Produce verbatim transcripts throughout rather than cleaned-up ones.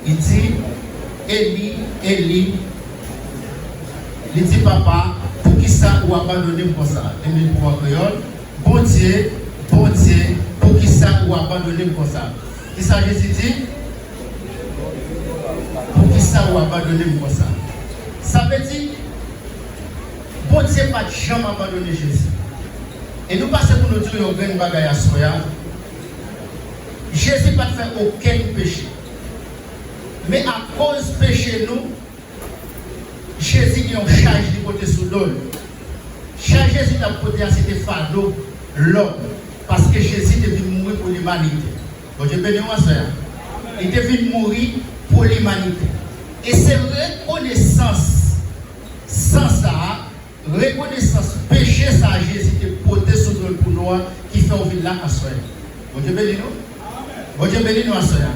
Li di, Eli, Eli, li di, Papa, poukisa ou abandone m konsa? Li li pou an kreyòl, Bondye, Bondye, poukisa ou abandone m konsa? Kisa Jezi di? Poukisa ou abandone m konsa? Sa vle di, Bondye pa t janm abandone Jezi. E nou pase pou nou di yon grenn bagay aswè a. Jezi pa t fè okenn peche. Men akoz peche nou, Jezi gen yon chaj li pote sou do l. Chaj Jezi t ap pote a se te fado lòm, paske Jezi te vin mouri pou limanite. Bondye beni w aswè a. Li te vin mouri pou limanite. E se rekonesans san sa a, rekonesans peche sa a Jezi te pote sou do l pou nou an ki fè w vin la aswè a. Bondye beni nou. Bondye beni nou aswè a.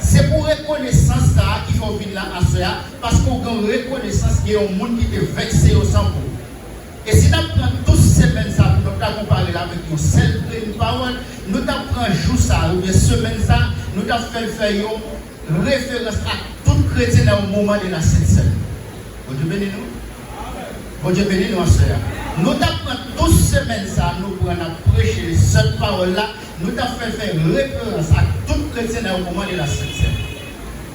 Se pou rekonesans sa a ki fè w vin la aswè a, paske w gen rekonesans gen yon moun ki te vèse yon san pou ou. E si n ap pran tout semèn sa a pou nou ta konpare l avèk yon sèl grenn pawòl, nou t ap pran jou sa a oubyen semèn sa a, nou t ap fè l fè yon referans ak tout kretyen nan yon moman de la Sent Sèn. Bondye beni nou. Bondye beni nou aswè a. Nou t ap pran tout semèn sa a, nou pran n ap preche sèt pawòl la, nou t ap fè fè referans ak tout kretyen nan yon moman de la Sent Sèn.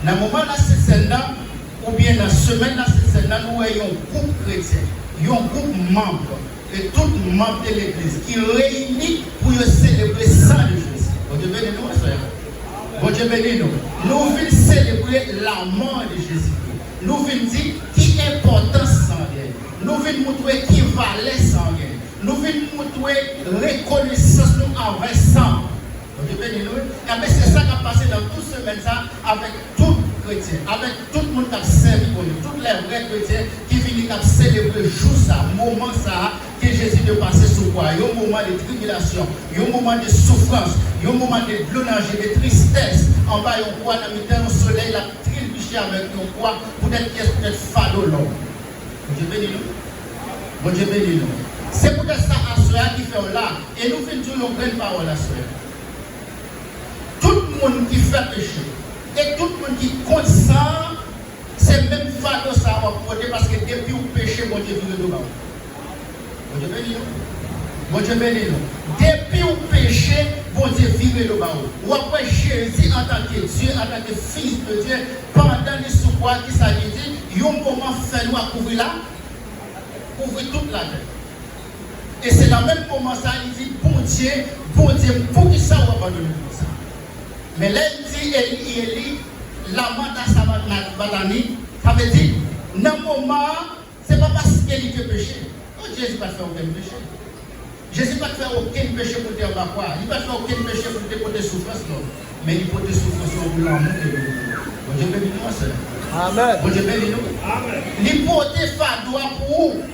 Nan moman la Sent Sèn nan, oubyen nan semèn la Sent Sèn nan, nou wè yon gwoup kretyen, yon gwoup manm, e tout manm de legliz ki reyini pou yo selebre san de Jezi. Bondye beni nou aswè a. Bondye beni nou. Nou vin selebre lanmò de Jezikri. Nou vin di ki enpòtans san an genyen. Nou vin moutre ki valè san an genyen. Nou vin moutre rekonesans nou anvè san an. Bondye beni nou, wi. Enben, se sa k ap pase nan tout semèn sa a avèk tout kretyen, avèk tout moun k ap sèvi Bondye, tout lè vrè kretyen ki vini k ap selebre jou sa a, moman sa a ke Jezi te pase sou kwa a, yon moman de tribilasyon, yon moman de soufrans, yon moman de dlo nan je, de tristès, anba yon kwa nan mitan yon solèy l ap trilbiche avèk yon kwa, poutèt kiyès? Poutèt fado lòm. Bondye beni nou. Bondye beni nou. Se poutèt sa aswè a ki fè w la, e nou fin di w yon grenn pawòl aswè a. Tout moun ki fè peche, e tout moun ki kont san an, se menm fado sa a w ap pote, paske depi w peche, Bondye vire do ba ou. Bondye beni nou. Bondye beni nou. Depi w peche, Bondye vire do ba ou. W ap wè Jezi antanke Dye, antanke Fis de Dye, pandan li sou kwa, kisa li di? Yon moman fènwa kouvri la, kouvri tout latè. E se nan menm moman sa a, li di, Bondye, Bondye m, poukisa w abandone m konsa? Men lè l di, Eli, Eli, lama sabaktani, sa vle di, nan moman an, se pa paske li te peche. Non, Jezi pa t fè okenn peche. Jezi pa t fè okenn peche pou l te anba kwa a. Li pa t fè okenn peche pou l te pote soufrans, non. Men li pote soufrans lan pou lanmou ke li te gen. Bondye beni nou, sè. Amèn. Bondye beni nou. Amèn. Li pote fado a pou ou.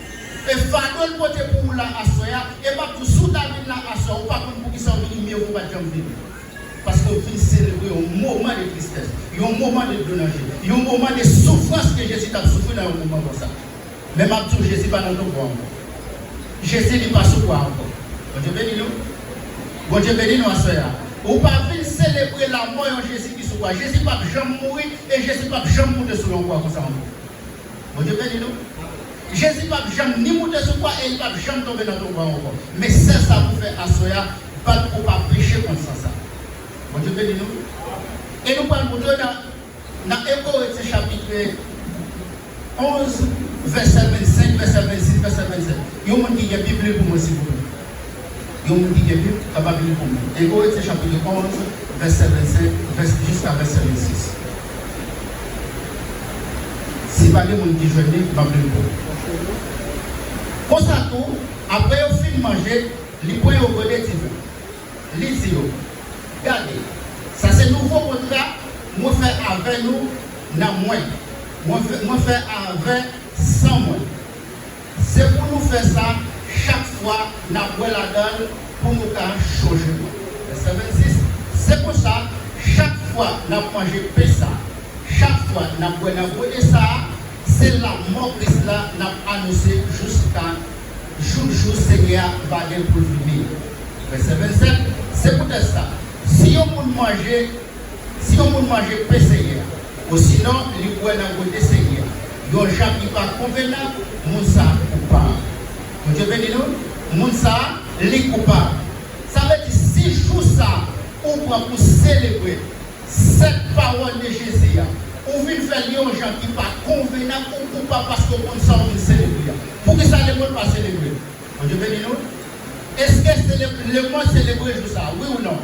E fado l pote pou ou la aswè a, e m ap di w, si w ta vin la aswè a, ou pa konn poukisa w vini, mye vo w pa t janm vini. Paske w vin selebre yon moman de tristès, yon moman de dlo nan je, yon moman de soufrans ke Jezi t ap soufri nan yon moman konsa. Men m ap di w, Jezi pa nan tonbo a ankò. Jezi, li pa sou kwa a ankò. Bondye beni nou. Bondye beni nou aswè a. Ou pa vin selebre lanmò yon Jezi ki sou kwa. Jezi p ap janm mouri e Jezi p ap janm moute sou yon kwa konsa ankò. Bondye beni nou. Jezi p ap janm ni moute sou kwa e li p ap janm tonbe nan tonbo a ankò. Men sèl sa pou fè aswè a, bat pou w pa peche kont san sa. Bondye beni nou. E nou pral montre nan, nan en Korentyen chapit onz, vèsè vennsenk, vèsè vennsis, vèsè vennsèt. Yon moun ki gen Bib, li pou mwen, silvouplè. Yon moun ki gen Bib, kapab li pou mwen. En Korentyen chapit onz, vèsè vennsenk, vès, jiska vèsè vennsis. Si pa gen moun ki jwenn li, m ap li l pou ou. Konsa tou, apre yo fin manje, li pran yon gode diven. Li di yo, Gade, sa se nouvo kontra mwen fè avè nou nan mwen, mwen fè, mwen fè avè san mwen. Se pou nou fè sa chak fwa n ap bwè ladan l pou nou ka chonje mwen. Vèsè vennsis, se konsa, chak fwa n ap manje pen sa a, chak fwa n ap bwè nan gode sa a, se lanmò Kris la n ap anonse jiska jou, jou Senyè a va gen pou l vini. Vèsè vennsèt, se poutèt sa, si yon moun manje, si yon moun manje pen Senyè a, Osinon, li bwè nan gote Senyè a, yon jan ki pa konvenab, moun sa a koupab. Bondye beni nou. Moun sa a, li koupab. Sa vle di, si jou sa a, ou pran pou selebre sèt pawòl de Jezi a, ou vin fè li yon jan ki pa konvenab, ou koupab paske w konn sa w vin selebre a. Poukisa lemonn pa selebre? Bondye beni nou. Èske se le, lemonn selebre jou sa a, wi ou non?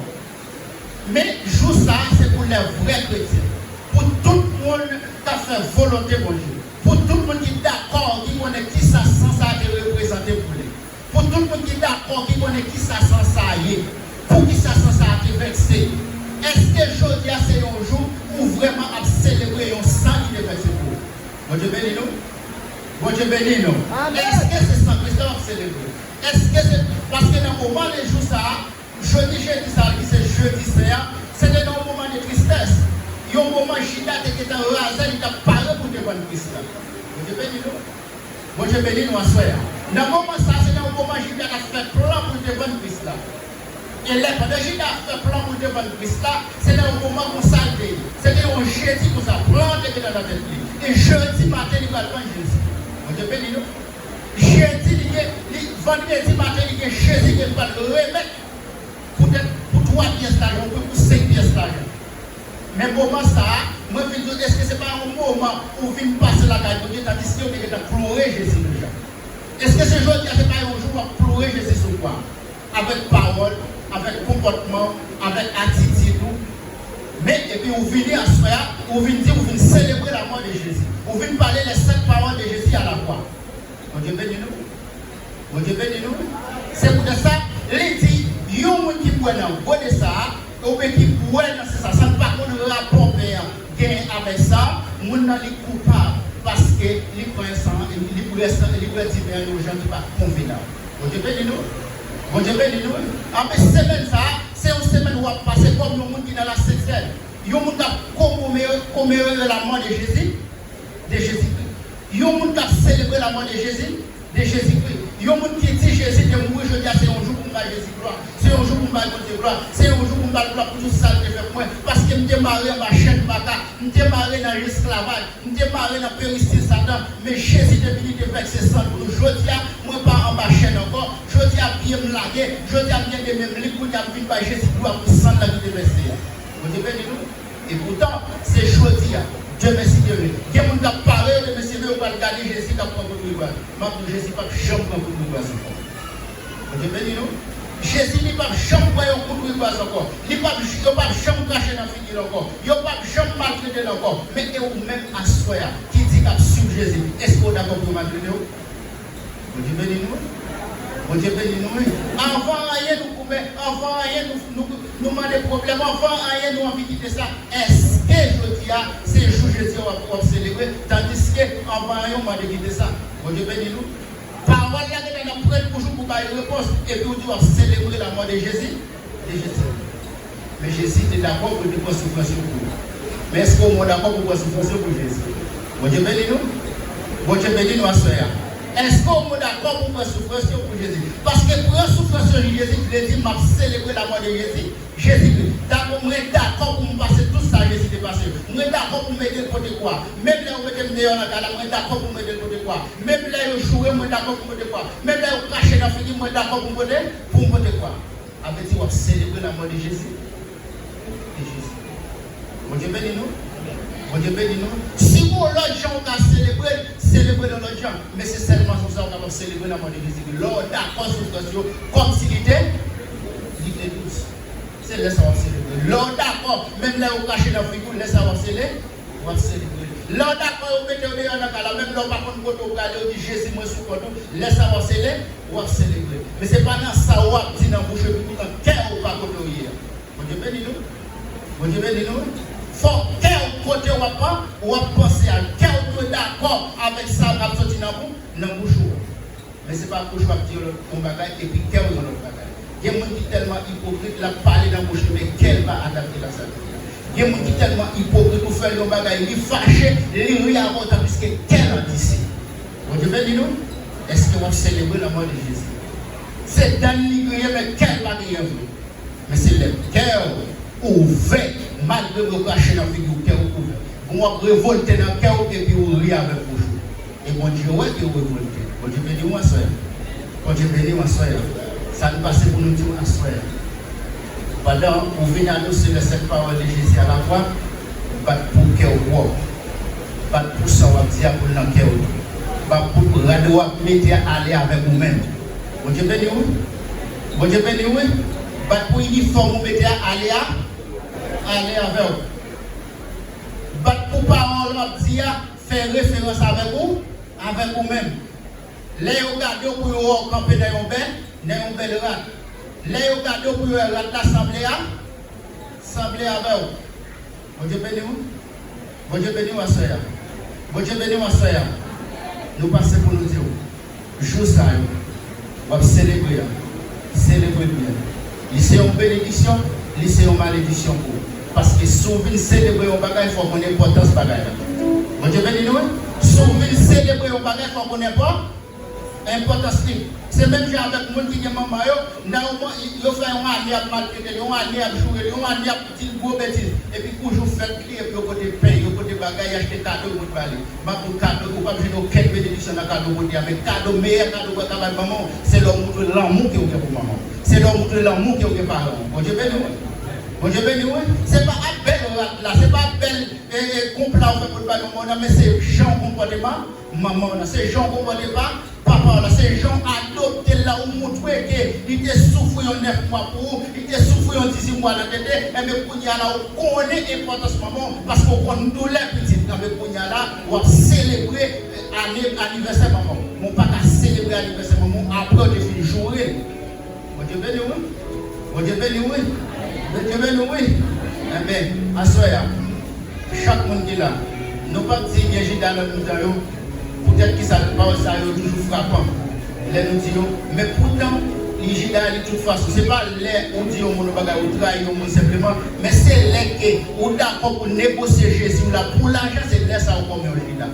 Men, jou sa a, se pou lè vrè kretyen. Pou tout moun k ap fè volonte Bondye. Pou tout moun ki dakò, ki konnen kisa san sa a te reprezante pou li. Pou tout moun ki dakò, ki konnen kisa san sa a ye. Poukisa san sa a te vèse. Èske jodi a se yon jou ou vrèman ap selebre yon san ki te vèse pou ou? Bondye beni nou. Bondye beni nou. Amèn. Èske se san Kris la w ap selebre? Èske se, paske nan moman de jou sa a, jodi jedi sa a ki se jedi sen an, se te nan yon moman de tristès. Yon moman Jida te gentan razè, li t ap pare pou te vann Kris la. Bondye beni nou. Bondye beni nou aswè a. Nan moman sa a, se nan yon moman Jida t ap fè plan pou l te vann Kris la. E lè pandan Jida ap fè plan pou l te vann Kris la, se nan yon moman konsa l te ye. Se te yon jedi konsa, plan an te gentan nan tèt li. E jedi maten, li pral vann Jezi. Bondye beni nou. Jedi, li gen, li, vandredi maten, li gen Jezi ke l pral remèt poutèt pou twa pyès lajan, oubyen pou senk pyès lajan. Men moman sa a, mwen vin di w, èske se pa yon moman ou vin pase lakay Bondye, tandiske yo te gentan plore Jezi deja? Èske se jodi a, se pa yon jou w ap plore Jezi sou kwa? Avèk pawòl, avèk konpòtman, avèk atitid ou. Men, epi ou vini aswè a, ou vin di, ou vin selebre lamò de Jezi. Ou vin pale les sept paroles de Jésus à la croix. Bondye beni nou. Bondye beni nou. Se poutèt sa, li di, yon moun ki bwè nan gode sa a, oubyen ki bwè nan sen sa a, sa n pa konn rapò pen an genyen avèk sa, moun nan li koupab, paske li pran san, li bwè san, li bwè diven an yon jan ki pa konvenab. Bondye beni nou. Bondye beni nou. Anben, semèn sa a, se yon semèn w ap pase kòm yon moun ki nan lasentèn. Yon moun k ap komemore, komemore lamò de Jezi, de Jezikri. Yon moun k ap selebre lamò de Jezi, de Jezikri. Yon moun ki di Jezi te mouri, jodi a se yon jou pou m bay Jezi glwa. Se yon jou pou m bay Bondye glwa. Se yon jou pou m bay glwa pou tout sa l te fè pou mwen. Paske m te mare anba chèn baka. M te mare nan lesklavaj. M te mare nan peristil Satan. Men Jezi te vini, te vèse san pou nou. Jodi a, mwen pa anba chèn ankò. Jodi a, pye m lage. Jodi a, m gen de men m lib. Kounye a, m vin bay Jezi glwa pou san l lan ki te vèse a. Bondye beni nou. Epoutan, se jodi a, demen si Dye vle. Gen moun k ap pare yo, demen si Dye vle, yo pral gade Jezi k ap pran kout rigwaz. M ap di w, Jezi p ap janm pran kout rigwaz ankò. Bondye beni nou. Jezi, li p ap janm pran yon kout rigwaz ankò. Li p ap, yo p ap janm krache nan figi l ankò. Yo p ap janm maltrete l ankò. Men e ou menm aswè a, ki di k ap swiv Jezi, èske w dakò pou yo maltrete w? Bondye beni nou. Bondye beni nou, wi. Anvan anyen nou goumen, anvan anyen nou, nou, nou mande pwoblèm, anvan anyen nou anvi kite sa. Èske jodi a, se jou Jezi w ap, w ap selebre, tandiske anvan anyen w mande kite sa? Bondye beni nou. Pawòl la gentan nan prèt pou jou pou bay repons, epi w di w ap selebre lamò de Jezi, de Jezi. Men Jezi te dakò pou l te pran soufrans yo pou ou. Men èske w menm w dakò pou w pran soufrans yo pou Jezi? Bondye beni nou. Bondye beni nou aswè a. Èske w menm w dakò pou w pran soufrans yo pou Jezi? Paske pran soufrans yo pou Jezi vle di m ap selebre lamò de Jezi, Jezikri. Dakò, mwen dakò pou m pase tout sa Jezi te pase. Mwen dakò pou m mete l pote kwa. Menm lè yo mete m deyò nan kay la, mwen dakò pou m mete l pote kwa. Menm lè yo joure m, mwen dakò pou m pote kwa. Menm lè yo krache nan figi m, mwen dakò pou m pote, pou m pote kwa. Sa vle di w ap selebre lamò de Jezi. De Jezi. Bondye beni nou. Bondye beni nou. Si gon lòt jan w ka selebre l, selebre l yon lòt jan. Men se sèlman konsa w kapab selebre lamò de Jezi. Lè w dakò soufrans yo, kòmsi li te, li te dous. Se lè sa w ap selebre. Lè w dakò, menm lè yo krache nan figi w, lè sa w ap sele-, w ap selebre. Lè w dakò yo mete w deyò nan kay la, menm lè w pa konn kote w prale, yo di, Jezi, mwen sou kont ou, lè sa w ap sele-, w ap selebre. Men se pa nan sa w ap di nan bouch ou, epi poutan kè w pa kote w ye a. Bondye beni nou. Bondye beni nou. Fò kè w kote w ap, w ap panse a. Kè w dwe dakò avèk sa k ap soti nan bou-, nan bouch ou. Men se pa bouch w ap di yon lòt, yon bagay, epi kè w yon lòt bagay. Gen moun ki tèlman ipokrit, l ap pale nan bouch li, men kè l pa adapte la sa l di a. Gen moun ki tèlman ipokrit, ou fè l yon bagay, li fache, li ri avè w, tandiske kè l andisi. Bondye beni nou. Èske w ap selebre lanmò de Jezi? Se dan l li griyen, men kè l pa griyen vre. Men se lè kè w ouvè, malgre yo krache nan figi w, kè w ouvè. W ap revolte nan kè w epi w ri avèk bouch ou. E Bondye wè ke w revolte. Bondye beni w aswè a. Bondye beni w aswè a. Sa nou pase pou nou di w aswè a. Pandan ou vin anonse lè sèt pawòl de Jezi a lakwa, bat pou kè w pwòp. Bat pou sa w ap di a pou l nan kè w. Bat pou rad w ap mete a ale avèk ou menm. Bondye beni w wi. Bondye beni w wi. Bat pou inifòm ou mete a ale a, ale avè w. Bat pou pawòl w ap di a fè referans avèk ou, avèk ou menm. Lè yo gade w pou yo wè w kanpe nan yon bèl, nan yon bèl rad. Lè yo gade w pou yo wè rad la sanble a, sanble avè w. Bondye beni w. Bondye beni w aswè a. Bondye beni w aswè a. Nou pase pou nou di w. Jou sa yo, w ap selebre a, selebre l byen. Li se yon benediksyon, li se yon maledisyon pou ou. Paske si w vin selebre yon bagay, fò w konn enpòtans bagay la. Bondye beni nou wi. Si w vin selebre yon bagay, fò w konn enpò-, enpòtans li. Se menm jan avèk moun ki gen manman yo, nan yon mo-, yo fè yon ane ap maltrete l, yon ane ap joure l, yon ane ap di l gwo betiz. Epi kou jou fèt li, epi yo pote pen, yo pote bagay, y achte kado, yo pote ba li. M ap di w kado, ou p ap jwenn okenn benediksyon nan kado w pote a, men kado, meyè kado w ka bay manman w, se lè w montre lanmou ke w gen pou manman w. Se lè w montre lanmou ke w gen paran w. Bondye beni w. Bondye beni w. Se pa ak bèl rad la, se pa ak bèl, e, e, konpla w fè pou l bay manman w nan, men se jan w konpòte pa manman w nan, se jan w konpòte pa papa w la, se jan w adopte l la, ou montre ke li te soufri yon nèf mwa pou ou, li te soufri yon dizuit mwa nan tete, enben kounye a la, ou konnen enpòtans manman w, paske w konn doulè pitit, enben kounye a la, w ap selebre, e, ane, anivèsè manman w. Men w pa ka selebre anivèsè manman w apre w te fin joure l. Bondye beni w wi. Bondye beni w wi. Bondye beni w wi. Enben, aswè a, chak moun ki la, nou p ap di gen Jida nan mitan yo. Poutèt ki sa pawòl sa yo toujou frapan lè nou di yo? Men poutan, li Jida, li tout fason. Se pa lè ou di yon moun yon bagay, ou trayi yon moun senpleman, men se lè ke ou dakò pou negosye Jezi w la pou lajan, se lè sa ou kòm yon Jida.